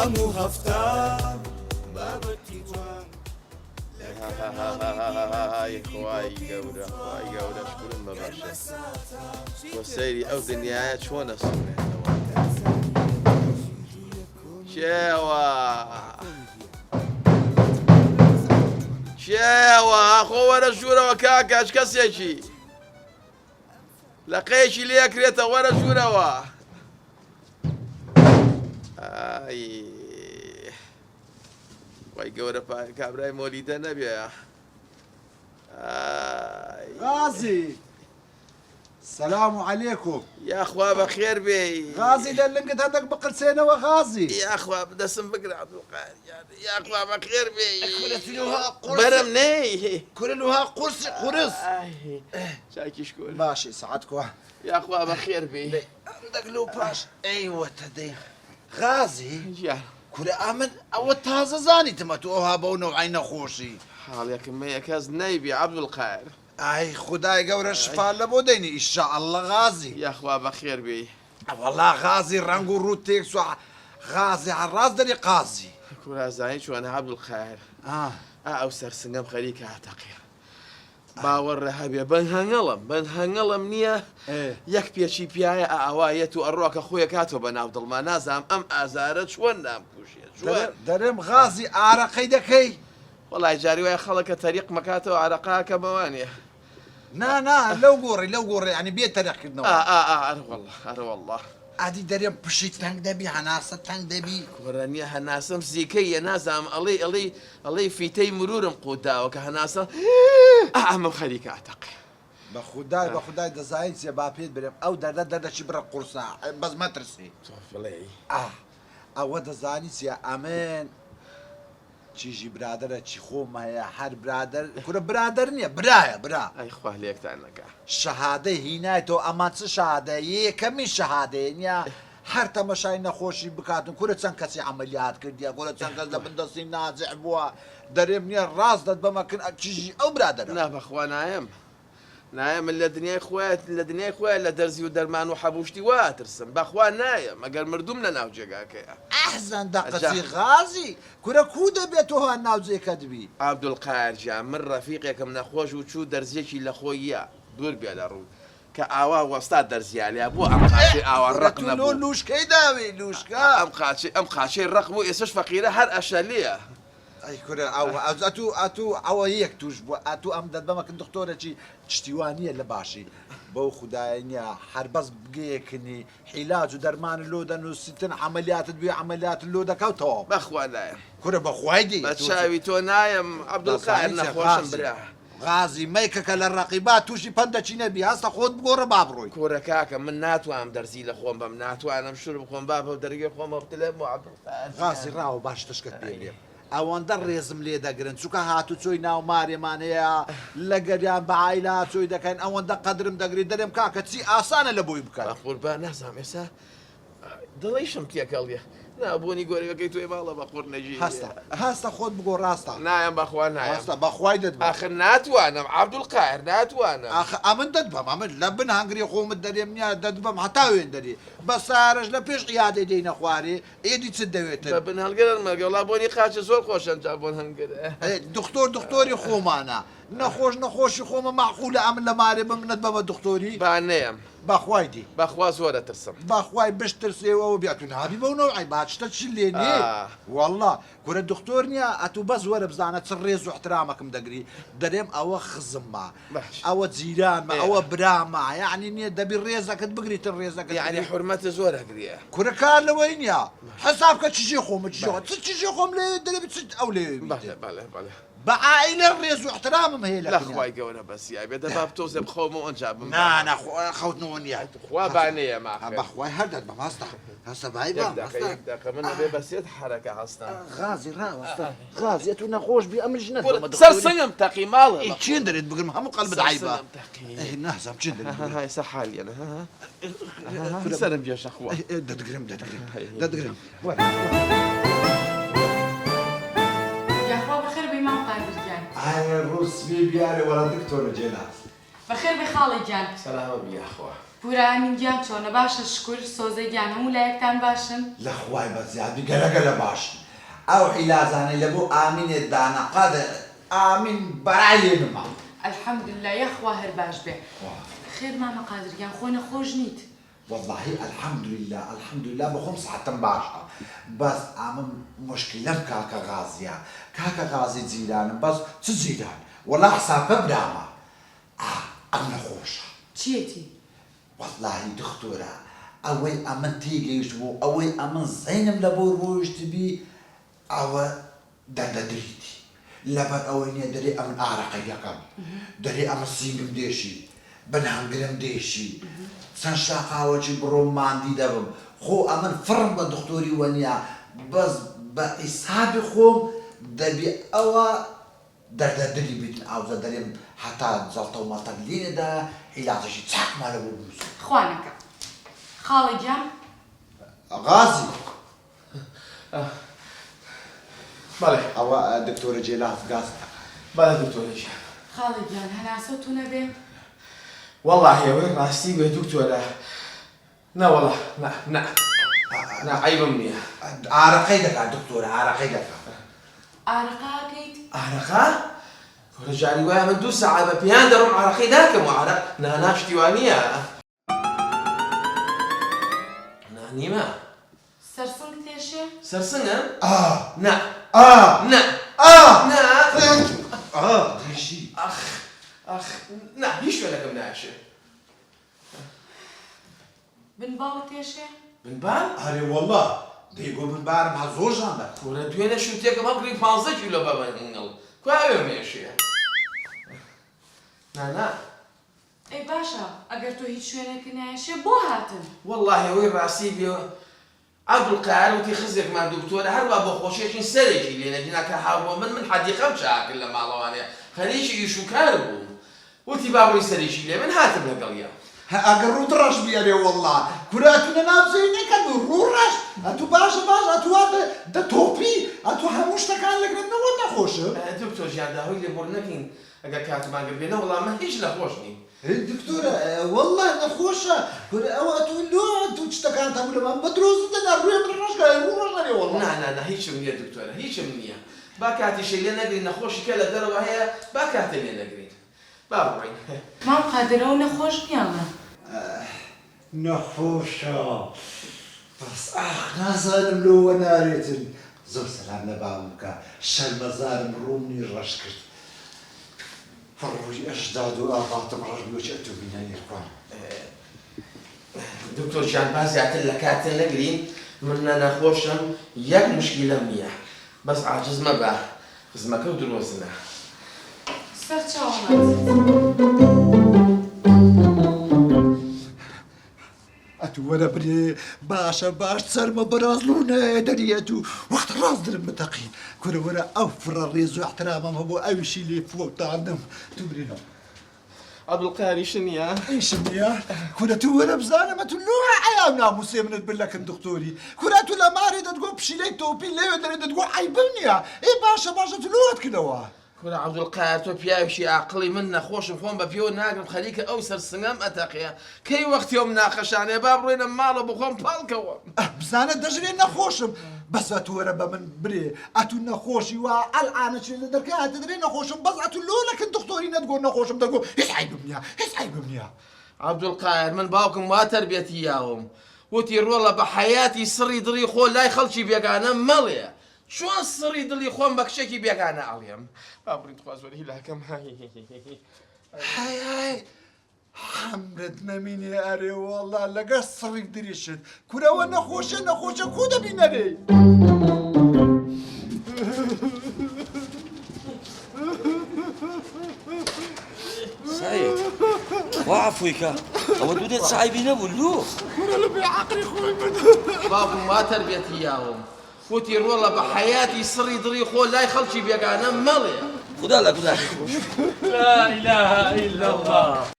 مانگ و هەفتە بابەتی جوان هاهاهاهاهای خوای گەورە خوای گەورە شکرم ببەخشێ تۆ سەیری ئەو دنیایە چۆن ئەسوڕێتەوە کێوە کێوە خۆ وەرە ژوورەوە کاکە هەچ کەسێکی لەقەیەکی لێکرێتە وەرە ژوورەوە ئای وای گەورە کابرای مۆلیدە نەبێ غازی سلام علیکم یاخوا بەخێر بێی غازی لە لنگت هەندێک بقرچێنەوە غازی یاخوا دەسم بگرە عەبدولقادر گیان یاخوا بەخێر بێی بەرم نەی کورە لوها قورسی قورس چاکیش کور باشی سەعات کوا یاخوا بەخێر بێی هەندێک لەو پاش ئەیوە تەدەی غازی گیان کورە ئەمن ئەوە تازە زانیتمە تۆ ئەوها بەو نەوعەی نەخۆشی. حاڵێکم مەیە کەس نەیبی عەبدولقایر. ئای خودای گەورە شفا لەبۆ دەینی ئیشاءاللە غازی. یاخوا بەخێر بێی. وەڵا غازی ڕەنگ و ڕووت تێک چوە غازی هەر ڕاست دەری قازی. کورە ئەزانی چۆنە عەبدولقایر ئا ئەو سەرسنگەم خەریکە ئەتەقێ. باوەڕە هەبێ بەن هەنگەڵم بەن هەنگەڵم نییە یەک پێچی پیایە ئاوا یەت و ئەڕوا کە خۆی کاتەوە بە ناو دڵما نازانم ئەم ئازارە چۆن نامکوژێ چۆن دەرێم غازی ئارەقەی دەکەی وەڵای جاری وایە خەڵکە تەریق مەکاتەوە ئارەقاکە بەوانێ نا نا لەو گۆڕی لەو گۆڕی ینی بێ تەرەقکردنەوە ئەرە واللە ئەرە واللە ئادی دەرێم پشی تەنگ دەبی هەناسە تەنگ دەبی. کورە نیە هەناسەم زیکەیە نازانم ئەڵێی ئەڵێی ئەڵێی فیتەی مرورم قوت داوە کە هەناسە ئا ئەمەم خەریکە ئەتەقێ. بە خودای بە خودای دەزانی چیە با پێت برێم ئەو دەردە دەردەکی بڕە قورسە بەس مەترسی. تۆ بڵێی. ئا ئەوە دەزانی چیە ئەمن چیژی برادەرە چی خۆم هەیە هەر برادەر کورە برادەر نیە برایە برا. ئەی خوا لێکتان نەکا. شەهادەی هینایتەوە ئەمان چ شەهادەیە یەکەمین شەهادەیە نیە هەر تەمەشای نەخۆشی بکاتن کورە چەند کەسی عەمەلیات کردیە کورە چەند کەس لە بن دەستی ناجح بووە دەرێم نیە ڕاست دەت بەمە کن چیژی ئەو برادەرە. نا بەخوا نایەم نایە من لە دنیای خۆیان لە دنیای خۆیان لە دەرزی و دەرمان و حەب و شتی وا ئەترسم بەخوا نایەم ئەگەر مردووم لە ناو جێگاکەیا. ئەه زەندەقەچی غازی کورە کوو دەبێ تۆ ها ناو جێکەت بی. عەبدولقایر گیان من ڕەفیقێکم نەخۆش و چوو دەرزیەکی لە خۆی یا دوور بێ لە ڕوو کە ئاوا وەستا دەرزیا لیا بۆ ئەم قاچەی ئاوا کورە ڕەق تو لۆ نەبوو لوشکەی داوی لوشکە. ئەم قاچەی ئەم قاچەی ڕەق بوو ئێسەش فەقیرە هەر ئەشەلیە. ئەی کورە ئەو ئەتوو ئەتوو ئەوە یەک توش بووە ئەتوو ئەم دەت بەمەکن دختۆرەکی شتی وا نییە لە باشی بەو خودایە نییە هەر بەس بگەیەکنی عیلاج و دەرمان لۆ دەنووسیتن عەمەلیاتت بوێ عەمەلیاتت لۆ دەکا و تەواو. بەخوا نایەم. کورە بەخوای دی بە چاوی تۆ نایەم عەبدولقاهر نەخۆشم برا. غازی مەیکەکە لە ڕەقی با تووشی پەندەکی نەبی هەستە خۆت بگۆڕە با بڕۆی. کورە کاکە من ناتوانم دەرزی لە خۆم بەم ناتوانم شور بخۆم با بەو دەرگەی خۆمەوە بتلێم بۆ عەبدولقاهر گیان. غازی ڕاوە با شتەشکەت پێ بلێم ئەوەندە ڕێزم لێ دەگرن چونکە هاتوچۆی ناو مارێمان هەیە لە گەریان بە عایلە هاتچۆی دەکەین ئەوەندە قەدرم دەگری دەرێم کاکە چی ئاسانە لە بۆی بکەن. بەقوربان نازانم ئێستا دڵیشم تێکەڵیە نا بۆنی گۆرەویەکەی تۆی ماڵە بە قوڕ نەگیریە. هەستە هەستە خۆت بگۆ ڕاستە. نایەم بەخوا نایەم. هەستە بەخوای دەتبەم. ئاخر ناتوانم عەبدولقاهر ناتوانم. ئاخ ئەمن دەتبەم ئەمن لە بن هەنگری خۆمت دەرێم نیە دەتبەم هەتا وێن دەرێ بە سارەش لە پێش عیادەی دێینە خوارێ ئێدی چت دەوێتن. بە بن هەڵگرن مەگە وەڵا بۆنی قاچە زۆر خۆشە جا بۆن هەنگر. ئێ دختۆر دختۆری خۆمانە نەخۆش نەخۆشی خۆمە مەعقولە ئەمن لە مارێ بم نەتبەمە دختۆری. با نەیەم. بەخوای دی. بەخوا زۆر ئەترسم. بەخوای بشترسێ و ئەوە بی ئەتوو نابی بەو نەوعەی با شتە چ لێ نێ وەڵا کورە دختۆر نیە ئەتوو بەس وەرە بزانە چ ڕێز و احترامەکم دەگری دەرێم ئەوە خزممە ئەوە جیرانمە ئەوە برامە یەعنی نیە دەبی ڕێزەکت بگری تر ڕێزەکت یەعنی حورمەت زۆر ئەگریە. کورە کار لەوەی نیە حساب کە چ ژێ خۆمە چ ژێ خۆم چ چ ژێ خۆم لێ دەرێ چ ئەو لێ بیتێ. بەڵێ بەڵێ بەڵێ. بە عائیلە ڕێز و احترامم هەیە لە لە خوای گەورە بەس یای بێ دە با بتۆزێ بخەوم و ئەنجا بم نا نا خەوتنەوە نییە خوا با نەیەم ئاخر بە خوای هەر دەت بەم هەستە هەستە بای بام هەستە یەک دەقە من ئەبێ بە سێت حەرەکە هەستم غازی ڕاوەستە غازی ئەتوو نەخۆش بی ئەمن ژنە سەر سنگم تەقی ماڵە چێن دەرێت بگرم هەموو قەلبت عەیبە نازانم چێن دەرێت بگرم ئێستا حالیەنە سەرم گێشە خوا دەتگرم دەتگرم دەتگرم یاخوا بەخێر بێی مام قادر گیان. ئایا ڕوو سپی بیارێ وەڵا دکتۆرە جێناس. بەخێر بێی خاڵە گیان. سەلامەت بی یاخوا. پورە ئامین گیان چۆنە باشە شکور سۆزە گیان هەموو لایەکتان باشن؟ لە خوای بەزیاد بی گەلە گەلە باشن ئەو عیلاجانەی لە بۆ ئامینێ دانا قەد ئامین بەرای لێ نما. الحمدللە یاخوا هەر باش بێ. خێر مامە قادر گیان خۆ نەخۆش نیت؟ وەڵاهی الحمدللە الحمدللە بەخۆم سحەتم باشە بەس ئەمن موشکیلەم کاکە غازیە کاکە غازی جیرانم بەس چ جیران وەڵا حسابکە برامە ئا ئەم نەخۆشە. چیەتی؟ وەڵاهی دختۆرە ئەوەی ئەمن تێگەیشتبوو ئەوەی ئەمن زەینم لەبۆ ڕۆیشتبی ئەوە دەردە دریتی لەبەر ئەوەی نیە دەرێ ئەمن ئارەقەی دەکەم دەرێ ئەمن سینگم دێشی بن هەنگرم دێشی چەند شاقاوەکی بڕۆم ماندی دەبم خۆ ئەمن فڕم بە دختۆری وەنیە بەس بە حیسابی خۆم دەبی ئەوە دەردە دلی بیتن ئاوجا دەرێم هەتا جەڵتە و مەڵتەک لێ نەدایە عیلاجێکی چاکمان لەبۆ بنوسن. خوا نەکا خاڵە گیان. غازی. بەڵێ. ئەوە دکتۆرە جێلاس گاز ئەکا. بەڵێ دکتۆرە گیان. خاڵە گیان هەناسەو تو نەبێ؟ وەڵاهی ئەوەی ڕاستی بێ دکتۆرە نەوەڵا نا نا نا عەیبم نیە. ئارەقەی دەکا دکتۆرە ئارەقەی دەکا. ئارەقە ئەکەیت؟ ئارەقە؟ کورە جاری وایە من دوو سەعات بە پێیان دەڕۆم ئارەقەی ناکەم و ئارەق نا نا شتی وا نیە. نا نیمە. سەرسنگ تێشێ؟ سەرسنگم؟ ئا. نا. ئا. نا. ئا. نا. ئا تێشی. ئاخ ئاخ نا هیچ شوێنەکەم نایەشێ. بن باڵت تێشێ؟ بن بال؟ ئەرێ وەڵا دەی گۆ بن بارم هە زۆر ژان دەکا. کورە دوێنێ شوتێکم هەڵکڕی پانزە کیلۆ بە بەنگڵ کوا ئەوێ مێشێ نا نا. ئەی باشە ئەگەر تۆ هیچ شوێنێکت نایەشێ بۆ هاتن؟ وەڵاهی ئەوەی ڕاستی بێ عەبدولقاهر وتی خزێکمان دکتۆرە هەروا بۆ خۆشیەکی سەرێکی لێ نەگینا کە هاوڕۆ من من حەدیقەم چاکرد لە ماڵەوانێ خەریکی ئیش و کار بووم وتی با بڕۆی سەرێکی لێ من هاتم لەگەڵیا. هە ئەگەر ڕووت ڕەش بی ئەرێ وەڵا کورە ئەتوو لە ناو جێی نەکەن ڕوو ڕەش ئەتوو باشە باش ئەتوو وا دەتۆپی ئەتوو هەموو شتەکان لەگرت نەوەت نەخۆشم. دکتۆر گیان داوای لێبوردن ئەکەین ئەگەر کاتمان گرت بێ نەوەڵا من هیچ نەخۆش نیم. هەی دکتۆرە واللە نەخۆشە کورە ئەوە ئەتوو لۆ ئەتوو چتەکانت هەموو لەمان بە درۆزن دەنا ڕوێ من ڕەش کە ڕوو ڕەش نەبێ واللە. نا نا نا هیچم نیە دکتۆرە هیچم نیە با کاتیشی لێ نەگرین نەخۆشی کە لە دەرەوە هەیە با کاتێ لێ نەگرین با بڕۆین. مام قادر ئەو نەخۆش نیە ئەڵێ. نەخۆشە بەس ئاخ نازانم لۆ وەنارێتن زۆر سەلام لە بابم بکە شەرمەزارم ڕوومنی ڕەش کرد ڕووی ئەژداد و ئاباتم ڕەش بوو چ ئەتوو بینای ئیخوان. دکتۆر گیان با زیاتر لە کاتت نەگرین من نە نەخۆشم یەک موشکیلەم نیە بەس عاجز مەبە خزمەکەو درۆزنە. سەرچاوم ئازیز. ئەتوو وەرە برێ باشە باش چەرمە بەراز لۆ نایە دەری ئەتوو وەختە ڕاست درم بتەقی کورە وەرە ئەو فڕە ڕێز و ئیحترامەم هەبوو ئەویشی لێ فڵۆتاندم تو برێ عەبدولقادر ئیشت نییە؟ ئیشم نییە؟ کورە تو وەرە بزانم ئەتوو لۆ عەیاو ناموسێ منت برد لەکن دختۆری کورە ئەتوو لە مارێ دەتگۆ پشیلەی تۆپی لەوێ دەرێ دەتگۆ عەیبم نییە ئێ باشە باشە تو لۆ هاتکردەوە؟ کورە عەبدولقادر تۆ پیاوێکی ئاقڵی من نەخۆشم خۆم بە پێوە ناگرم خەریکە ئەو سەر سنگەم ئەتەقێ کەی وەختی ئەو مناقەشانەیە با بڕۆینە ماڵەوە بخۆم پاڵکەوە. بزانە دەژرێ نەخۆشم بەس ئەتوو وەرە بە من برێ ئەتوو نەخۆشی وا ئەلئانە چێ لە دەرکە هاتە دەرێ نەخۆشم بەس ئەتوو لۆ لەکن دختۆری نەتگۆ نەخۆشم دەگۆ هیچ عەیبم نیە هیچ عەیبم نیە. عەبدولقاهر من باوکم وا تەربیەتی یاوم وتی ڕۆڵە بە حەیاتی سڕی دڵی خۆ لای خەڵکی بێگانە مەڵێ چۆن سڕی دڵی خۆم بە کچێکی بێگانە ئەڵێم با بڕین تخوا زۆر هیلاکەم های های حەمرت نەمینێ ئەرێ وەڵا لەگەر سڕی دریشت کورەوە نەخۆشە نەخۆشە کو دەبی نەرێی. سعید خوا عەفوی کە ئەوە دوو دێت سعیبی نەبوو لۆ کورە لە بێ عەقڵی خۆی من باوکم وا تەربیەتی یاوم وتی ڕۆڵە بە حەیاتی سڕی دڵی خۆ لای خەڵکی بێگانە مەڵێ. خودا لە گوناهی خۆش. لا اله الا الله.